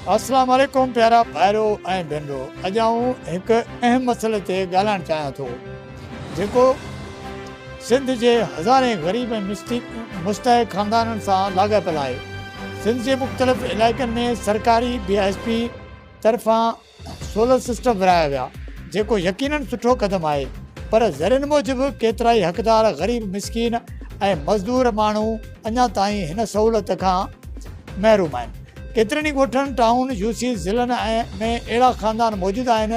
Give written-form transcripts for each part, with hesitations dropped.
اسلام عليڪم پيارا ڀائرو ۽ ڀينرو اڄ آئون هڪ اهم مسئلي تي ڳالهائڻ چاهيان ٿو جيڪو سنڌ جي هزارين غريب ۽ مستحق خاندانن سان لاڳاپيل آهي سنڌ جي مختلف علائقن ۾ سرڪاري بي ايس پي طرفان سولر سسٽم ورهايا ويا، جيڪو يقينن سٺو قدم آهي پر ذريعن موجب ڪيترائي حقدار غريب مسڪين ۽ مزدور ماڻهو اڃا تائين هن سهولت کان محروم آهن. ڪيترن ئي ڳوٺن، ٽائون، يو سي، ضلعن ۾ اهڙا خاندان موجود آهن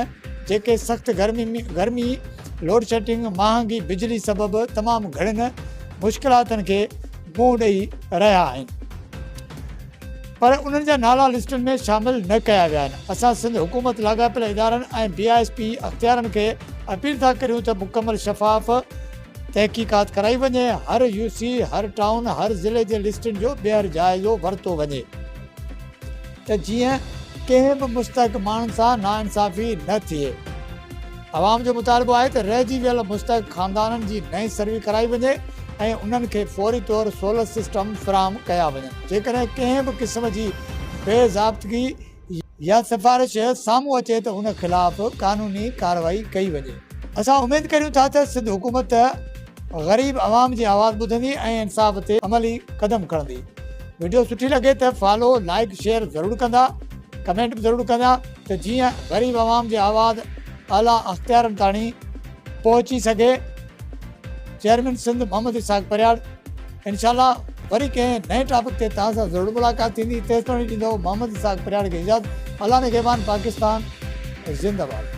جيڪي سخت گرمي، لوڊشيڊنگ، مهانگي بجلي سبب تمام گهڻين مشڪلاتن کي منهن ڏئي رهيا آهن. پر انهن جا نالا لسٽن ۾ شامل نه ڪيا ويا آهن، اسان سنڌ حڪومت، لاڳاپيل ادارن ۽ بي I S P اختيارن کي اپيل ٿا ڪريون ته مڪمل شفاف تحقيقات ڪرائي وڃي، هر يو سي، هر ٽائون، هر ضلعي جي لسٽن جو ٻيهر جائزو ورتو وڃي ته جيئن ڪنهن به مستحق ماڻهن سان ناانصافي نه ٿئي. عوام جو مطالبو آهي ته رهجي ويل مستحق خاندانن جي نئين سروي ڪرائي وڃي ۽ انهن کي فوري طور سولر سسٽم فراهم ڪيا وڃن، جيڪڏهن ڪنهن به قسم جي بي ضابطگي يا سفارش سامهون اچي ته ان خلاف قانوني ڪارروائي ڪئي وڃي. اسان اميد ڪريون ٿا ته سنڌ حڪومت غريب عوام جي آواز ٻڌندي ۽ انصاف تي عملي قدم کڻندي. وڊيو سٺي لڳي ته فالو، لائيڪ، شيئر ضرور ڪندا، ڪمينٽ به ضرور ڪندا ته جيئن غريب عوام جي آواز اعليٰ اختيارن تاڻي پهچي سگهي. چيئرمين سنڌ محمد اسحاق پرياڙ. انشاء الله وري ڪنهن نئين ٽاپڪ تي توهان سان ضرور ملاقات ٿيندي تيستوڻي ڏيندو محمد اسحاق پرياڙ کي اجازت الله نگهبان پاڪستان زنده باد.